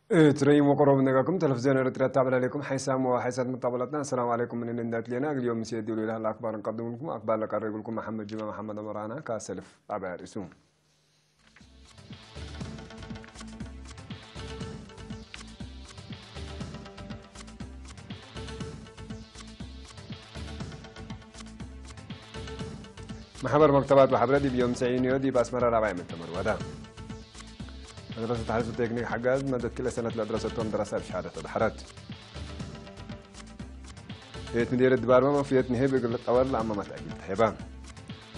እትረይም ወቅሮብ ነጋኩም ተለፍዜን ኤርትራ ታብላለኩም ሓይሳም ወሓይሳት መጣበላትና ሰላም ዓለይኩም ምን እንዳትሌና ግልዮም ምስ የድሉ ኢላል ኣክባር እንቀድምልኩም ኣክባር ለቀረብልኩም መሓመድ ጅማ መሓመድ ኣመራና ካሰልፍ ኣባያ ርእሱ ማሕበር መክተባት ወሓብረ ዲብ ዮም ሰዒንዮ ዲብ ኣስመራ ራብዓይ መተመርወታ መድረሰ ተሓልሱ ቴክኒክ ሓጋዝ መደት ክልተ ሰነት ለድረሰቶም ደረሳ ብሸሃደት ኣድሓረት ቤት ምዴር ድባርማ መፍየት ንሄብ እግል ጠወር ለኣማማት ኣጊል ተሄባ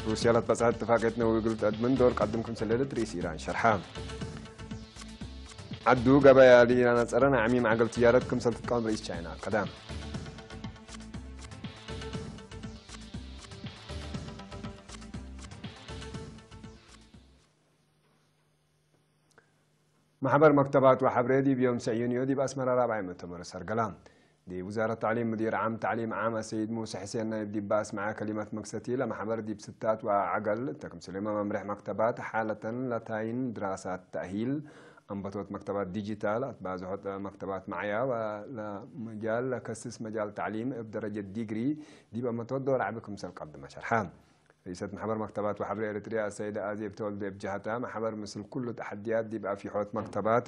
ሩስያ ላትበጽሐት ትፋቀት ነው እግል ጠድምን ዶር ቀድም ክምሰለለት ርኢስ ኢራን ሸርሓ ዓዱ ገበያ ልኢራን ኣጸረን ዓሚ ማዕገል ትጃረት ክምሰል ትቃወም ርኢስ ቻይና ኣከዳ ማሕበር መክተባት ወሓብሬ ዲብ ዮም ሰዕዩን እዩ ዲብ ኣስመራ ራብዓይ መእተመረ ሰርገላ ዲብ ውዛረት ታዕሊም ሙዲር ዓም ታዕሊም ዓም ኣሰይድ ሙሳ ሕሴን ናይ ዲባ ኣስምዓ ከሊማት መክሰቲ ለማሕበር ዲብ ስታት ወዓገል ተክምስሌማ መምርሕ መክተባት ሓለተን ለታይን ድራሳት ተእሂል ኣንበቶት መክተባት ዲጂታል ኣትባዝሖ መክተባት ማዕያ ለመጃል ለከስስ መጃል ታዕሊም እብ ደረጀት ዲግሪ ዲብ ኣመቶት ዶር ዓቢ ክምሰል ቀድመ ሸርሓ ርእሰት ማሕበር መክተባት ወሓብሪ ኤርትርያ ኣሰይደ ኣዜብ ተወልደ እብ ጀሃታ ማሕበር ምስል ኩሉ ተሓድያት ዲብ ኣፊሖት መክተባት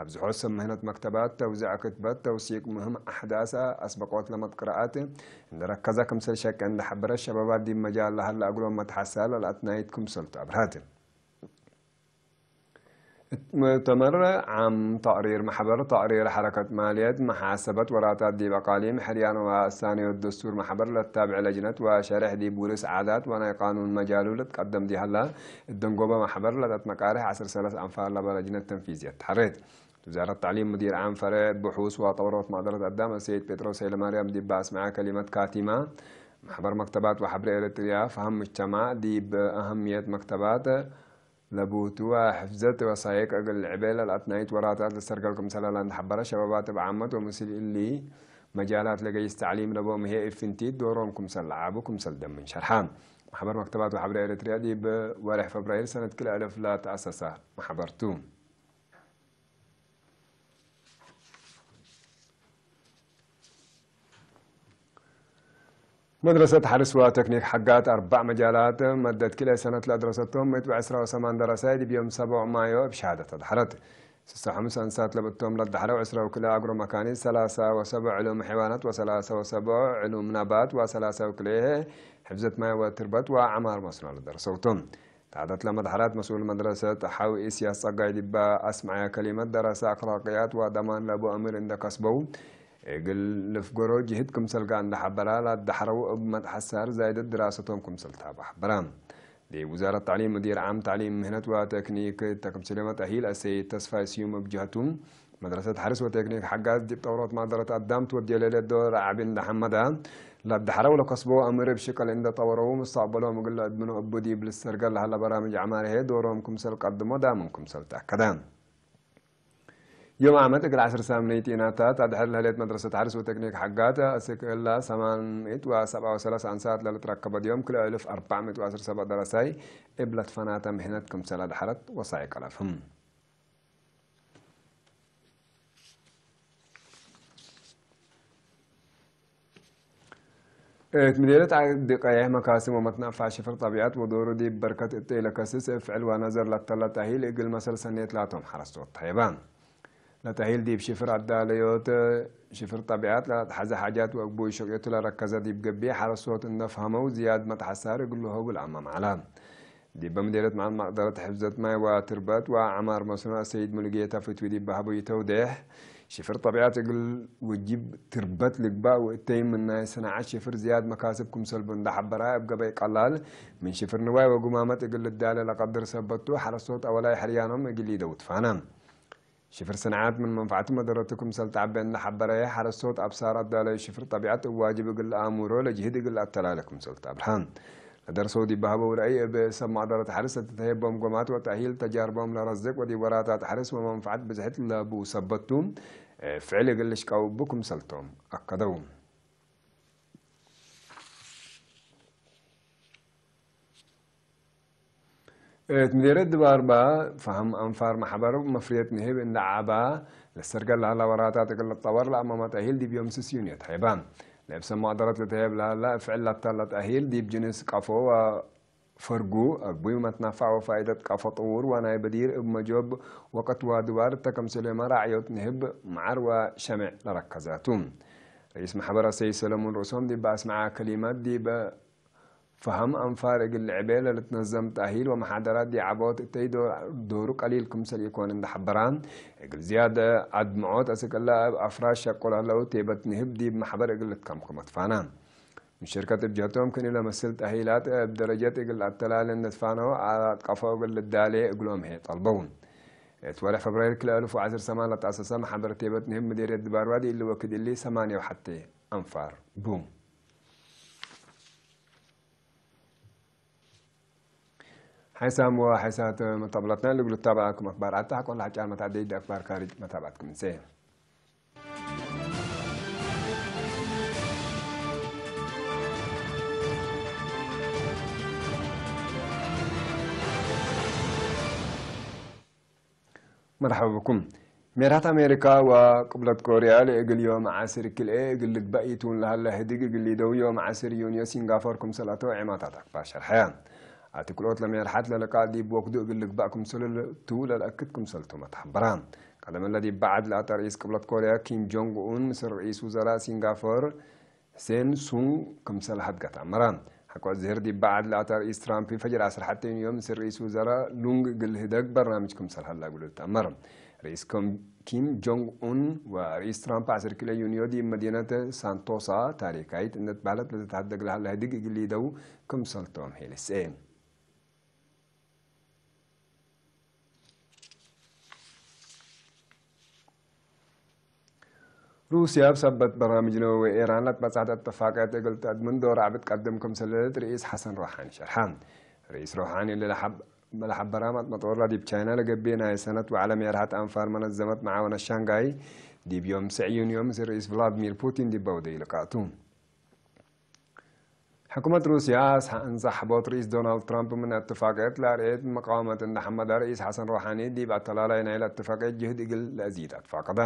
ኣብዚ ሖስ ሰብ ምህነት መክተባት ተውዛዕ ክትበት ተውሲቅ ምህም ኣሕዳስ ኣስበቆት ለመት ቅርኣት እንደረከዘ ክምሰል ሸቀ እንደሓበረ ሸበባት ዲብ መጃል ለሃለ እግሎም መትሓሳ ለልኣትናይት ክምሰልቱ ኣብርሃት። ሙእተመር ዓም ተቕሪር ማሕበር ተቕሪር ሓረከት ማልየት መሓሰበት ወራታት ዲብ ኣቃሊም ሕርያን ወኣሳንዮት ደስቱር ማሕበር ለታብዕ ለጅነት ወሸርሕ ዲብ ውርስ ዓዳት ወናይ ቃኑን መጃሉ ልትቀደም ዲሃላ እደንጎበ ማሕበር ለተት መቃርሕ ዓሰርተ ሰለስተ ኣንፋር ለበ ለጅነት ተንፊዝየት ተሓሬት። ውዛረት ታዕሊም ሙዲር ዓም ፈረ ብሑስ ወጠውሮት ማእደረት ኣዳም ሰይድ ጴጥሮስ ኃይለማርያም ዲባ ኣስምዓ ከሊመት ካቲማ ማሕበር መክተባት ወሓብሪ ኤርትርያ ፈሃም ሙጅተማዕ ዲብ ኣህምየት መክተባት ለቡቱ ሕፍዘት ወሳይቅ እግል ልዕቤ ለልኣትናይት ወራታት ልሰርገል ክምሰል ለላ እንደሐበረ ሸበባት እብ ዓመት ወምስል እሊ መጃላት ለገይስ ተዕሊም ለቦም ህየ እፍንቲት ዶሮም ክምሰል ለዓቡ ክምሰል ደምን ሸርሓ። ማሕበር መክተባት ወሐብረ ኤረትርያ ዲብ ወርሕ ፈብራይር ሰነት ክልኤ እልፍ ለተኣሰሰ ማሕበርቱ። መድረሰት ሓርስ ወተክኒክ ሓጋት ኣርባዕ መጃላት መደት ክልኤ ሰነት ለድረሰቶም ምእት ወዕስራ ወሰማን ደረሳይ ድብዮም ሰብዖ ማዮ እብ ሸሃደት ኣድሓረት። ስሳ ሓሙስ ኣንሳት ለበቶም ለድሕረው ዕስራ ወክልኤ ኣግሮ መካኒት ሰላሳ ወሰብዖ ዕሉም ሕይዋናት ወሰላሳ ወሰብዖ ዕሉም ናባት ወሰላሳ ወክልኤ ሕፍዘት ማይ ወትርበት ወዓማር መስኖ ለደረሰውቶም። ታዕደት ለመድሓራት መስኡል መድረሰት ሓው ኢስያስ ጸጋይ ዲባ ኣስምዓያ ከሊመት ደረሰ ኣክላቅያት ወደማን ለቡ ኣምር እንደ ከስበው እግል ልፍገሮ ጅህድ ክምሰልጋ እንደ ሓበራ ላዳሓረው እብ መትሓሳር ዛይደት ድራሰቶም ክምሰል ታባ ሓበራ። ዲብ ውዛረት ታዕሊም ሙዲር ዓም ታዕሊም ምህነት ወተክኒክ ተክምስሌመ ተሂል ኣሰይ ተስፋይ ስዩም እብ ጀህቱ መድረሰት ሓርስ ወቴክኒክ ሓጋዝ ዲብ ጠውሮት ማደረት ኣዳም ትወድዮ ለለ ዶር ዓቢ እንደ ሓመዳ ለዳሕረው ለከስቦ ኣምር እብ ሽቅል እንደ ጠወረው ምስተቅበሎም እግል ለእድምኖ እቡ ዲብ ልሰርገል ለሀለ በራምጅ ዓማርሄ ዶሮም ክምሰል ቀድሞ ዳምን ክምሰል ተኣከደ። ዮም ዓመት እግል ዓስር ሳምነይ ጤናታት ኣድሕር ለህሌት መድረሰት ሓርስ ወቴክኒክ ሓጋት ኣስክላ ሰማን ምእት ወሰብዓ ወሰላሳ ኣንሳት ለልትረከበ ድዮም ክልኤ እልፍ ኣርባዕ ምእት ወዓስር ሰብዓ ደረሳይ እብ ለትፈናተ ምህነት ክምሰል ኣድሓረት ወሳይ ቀለፍም። እት ምዴለት ዓዲ ቀይሕ መካስም ወመትናፋ ሽፍር ጠቢዐት ወዶሩ ዲብ በርከት እተይ ለከስስ እብ ፍዕል ወነዘር ለተለ ተሂል እግል መሰል ሰኔት ላቶም ሓረስቶት ተሄባ። ለተሂል ዲብ ሽፍር ኣዳለዮት ሽፍር ጠቢዐት ለተሓዘ ሓጃት ወእግቡይ ሸቅዮቱ ለረከዘ ዲብ ገቢዕ ሓረስቶት እነፍሀመው ዝያድ መትሓሳር እግል ሆቡ ለኣማም ዓላ። ዲበ ምዴረት መዓል ማቅደረት ሕፍዘት ማይ ወትርበት ወዓማር መስኖ ሰይድ ሙሉጌታ ፍትዊ ዲበ ሀበዩ ተውዴሕ፣ ሽፍር ጠቢዐት እግል ውጅብ ትርበት ልግባእ ወእተይ ምን ናይ ሰናዓት ሽፍር ዝያድ መካስብ ክምሰልቡ እንዳ ሐበራ እብ ገበይ ቀላል ምን ሽፍር ንዋይ ወጉማመት እግል ልዳለ ለቀድር ሰበቱ ሐረስቶት አወላይ ሕርያኖም እግል ይደውትፋና። ሽፍር ስንዓት ምን መንፋዕቲ መደረቱ ክምሰል ተዓበ እንዳ ሓበረ፣ ሓረስቶት ኣብ ሳር ኣዳለዩ ሽፍር ጠቢዐት እዋጅብ እግል ኣእምሮ ለጅህድ እግል ኣተላለ ክምሰል ተኣብርሃ። ለደርሰው ዲብ በሃበው ረአይ፣ እብ ሰብ መቕደረት ሓርስ እትተሄቦም ጎማት ወተእሂል ተጃርቦም ለረዝቅ ወዲብ ወራታት ሓርስ ወመንፋዕት ብዝሕት ለቡ ሰበቱ፣ ፍዕል እግል ልሽቃው ቡ ክምሰልቶም ኣከደው። እት ምዴርየት ድባርባ፣ ፈህም ኣንፋር ማሕበር መፍርየት ንህብ እንዳ ዓባ፣ ለሰርገል ላህላ ወራታት እግል ልጠወር ለኣማማ ተእሂል ዲብ ዮም ስስዩን የተሄባ። ለእብ ሰብ መቕደረት ልተሄብ ላህላ ፍዕል ላታላ ተእሂል ዲብ ጅንስ ቀፎ ወፈርጉ፣ ኣግቡይ መትናፋዕ ወፋይደት ቀፎ ጥውር ወናይ በዲር እብ መጆብ ወቀት ወድባር እተ ከምሰሌማ ራዕዮት ንህብ መዓር ወሸምዕ ለረከዛቱ። ርኢስ ማሕበረ ሰይድ ሰለሙን ርእሶም ዲብ ኣስመዓ ከሊማት ዲብ ፈሃም ኣንፋር እግል ልዕቤ ለልትነዘም ተእሂል ወመሓደራት ዲዓቦት እተይ ዶ-፣ ዶሩ ቀሊል ክምሰል ኢኮን እንደሓበራ፣ እግል ዝያደ ኣድምዖት ኣስቅላ እብ ኣፍራሽ ሸቁል ኣለዉ ቴበት ንህብ ዲብ ማሕበር እግል ልትከምኩም ኣትፋና። ምሽርከት እብ ጀህቶም ክን ለመስል ተእሂላት እብ ደረጀት እግል ኣተላለ እንደትፋነው ኣትቀፈው እግል ልዳሌ እግሎም ሄ ጠልበው። እት ወርሕ ፈብራይር ክልኤ እልፍ ወዓሰርተ ሰማን ለጣሰሰ ማሕበር ቴበት ንህብ ምዴርየት ድባርባድ ኢሊ ወክድ እሊ ሰማንያ ወሓቴ ኣንፋር ቡ። ሓይሳም ወሓይሳት መታብላትና ልግሉ ታባኩም ኣክባር ኣታ ሓቆላ ሓጫር መታደይ ኣክባር ካሪጅ መታባትኩም እንሰ። መርሐባ ብኩም። ሜራት ኣሜሪካ ወቅብለት ኮርያ ለእግል ዮም ዓስር ክልኤ እግል ልግባእ ኢቱን ለሀለ ህድግ እግል ሊደው ዮም ዓስር ዩንዮ ሲንጋፎር ክምሰል ኣተው ዒማታት ኣክባር ሸርሐያ። ኣቲ ክልኦት ለሜርሓት ለለቃ ዲብ ወክዱ እግል ልግባእ ክምሰሉ ቱ ለልአክድ ክምሰልቱ መትሐበራ። ቀደመለ ዲብ በዓድ ለኣታ ርኢስ ቅብለት ኮርያ ኪም ጆንግ ኡን ምስል ርኢስ ውዘራ ሲንጋፎር ሴን ሱንግ ክምሰል ሀድገት ኣመራ። ሐቆ ዝህር ዲብ በዓድ ለኣታ ርኢስ ትራምፕ ፈጅር ዓስር ሓቴን ዮም ምስል ርኢስ ውዘራ ሉንግ እግል ህደግ በርናምጅ ክምሰል ሀላ እግሉ ልትኣመር። ርኢስ ኮም-፣ ኪም ጆንግ ኡን ወርኢስ ትራምፕ ዓስር ክልኤ ዩንዮ ዲብ መዲነት ሳንቶሳ ታሪካይት እነት ባህለት ለተትሃደግ ለሀላ ህድግ እግል ሊደው ክምሰልቶም ሄልስኤ። ሩስያ ኣብ ሰበት በርናምጅ ነወዊ ኢራን ለትበጻሕት እትፋቅየት እግል ተእድምን ዶር ዓብት ቀድም ክምሰልት ርኢስ ሐሰን ሮሓኒ ሸርሓ። ርኢስ ሮሓኒ ለለሓብ-፣ ለሓበራ ማጥመጦር ዲብ ቻይና ለገቤ ናይ ሰነት ወዓለም የርሃት ኣንፋር መነዘመት መዓወነት ሻንጋይ ዲብ ዮም ስዕዩን ዮም ምስ ርኢስ ቭላድሚር ፑቲን ዲበውደ ይልቃቱ። ሕኩመት ሩስያ ኣንሳሕቦት ርኢስ ዶናልድ ትራምፕ ምን እትፋቅየት ለርእየት መቃወመት እንዳ ሐመዳ ርኢስ ሐሰን ሮሓኒ ዲብ ኣተላላይ ናይለ እትፋቅየት ጅህድ እግል ለእዚድ ኣትፋቀደ።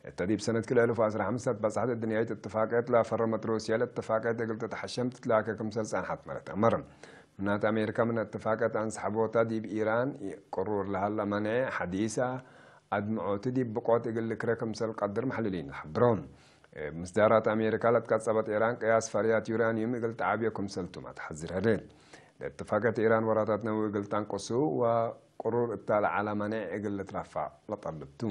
እተ ዲብ ሰነት ክልኤ እልፍ ወዐስራ ሐምስተ በጻሕት እድንያይት እትፋቅየት ለፈረመት ሩስያ ለእትፋቅየት እግል ተተሐሸም ትትላከ ክምሰል ጸንሐት መረት ኣመር። ምናት ኣሜሪካ ምን እትፋቅየት ኣንሳሕቦታ ዲብ ኢራን ቅሩር ለሃላ መኔዕ ሐዲሳ ኣድምዖት ዲብ ብቆት እግል ልክረ ክምሰል ቀድር መሐልሊን ለሐብሮ። ምስዳራት ኣሜሪካ ለትቀጸበት ኢራን ቅያስ ፈርያት ዩራንዩም እግል ተዓብዮ ክምሰልቱማ ተሐዝር ህድል። ለእትፋቀት ኢራን ወራታት ነዊ እግል ጠንቅሱ ወቅሩር እታ ለዓላ መኔዕ እግል ልትረፋ ለጠልብቱ።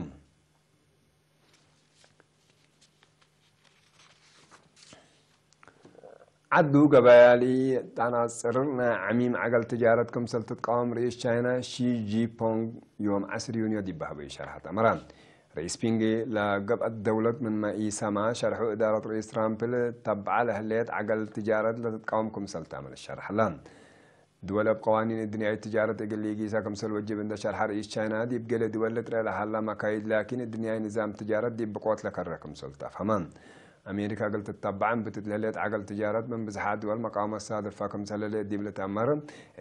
ዓዱ ገበያሊ ጣናጽር ናይ ዓሚም ዓገል ትጃረት ክምሰል ትትቃወም ርኢስ ቻይና ሺ ጂፖንግ ዮም ዐስር ዩንዮ ዲብ በህበዩ ሸርሐት ኣመራ። ርኢስ ፒንግ ለገብአት ደውለት ምን መኢሰማ ሸርሑ እዳረት ርኢስ ትራምፕ ልተብዓ ለህለየት ዓገል ትጃረት ለትትቃወም ክምሰል ታመለ ሸርሐላ። ድወል እብ ቀዋኒን እድንያይ ትጃረት እግል ኢጊሳ ክምሰል ወጅብ እንደ ሸርሐ ርኢስ ቻይና ዲብ ገሌ ድወል ልጥረ ለሃላ መካይድ ላኪን እድንያይ ንዛም ትጃረት ዲብ ብቆት ለከረ ክምሰል ታፍሀማ። ኣሜሪካ እግል ትተባዕ እምብትት ለህሌት ዓገል ትጃረት ምን ብዝሓት ድወል መቃወመት ሳድፋ ክምሰል ለህሌት ዲብ ልትአመር፣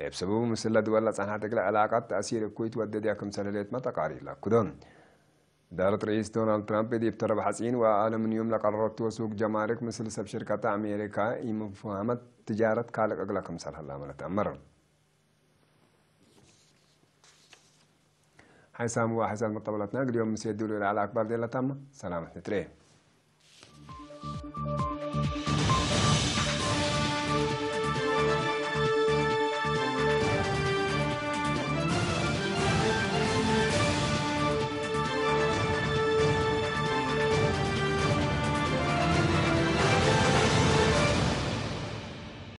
እብ ሰበቡ ምስለ ድወል ለጸንሐት እግለ ዕላቀት ተእሲር እኩይ ትወደድያ ክምሰል ለህሌትመ ተቃሪር ለአክዶ። እዳረት ርኢስ ዶናልድ ትራምፕ ዲብ ተረብ ሐጺን ወአለምንዩም ለቀረረቱ ወሱቅ ጀማርክ ምስል ሰብ ሽርከታ አሜሪካ ኢምፍሃመት ትጃረት ካልቅ እግለ ክምሰል ሀላመ ለትአመር። ሓይሳም ወሓይሳት መጠበላትና ግዲዮም ምስ የድሉ ለዓለ ኣክባር ዴላታማ ሰላመት ንትሬ።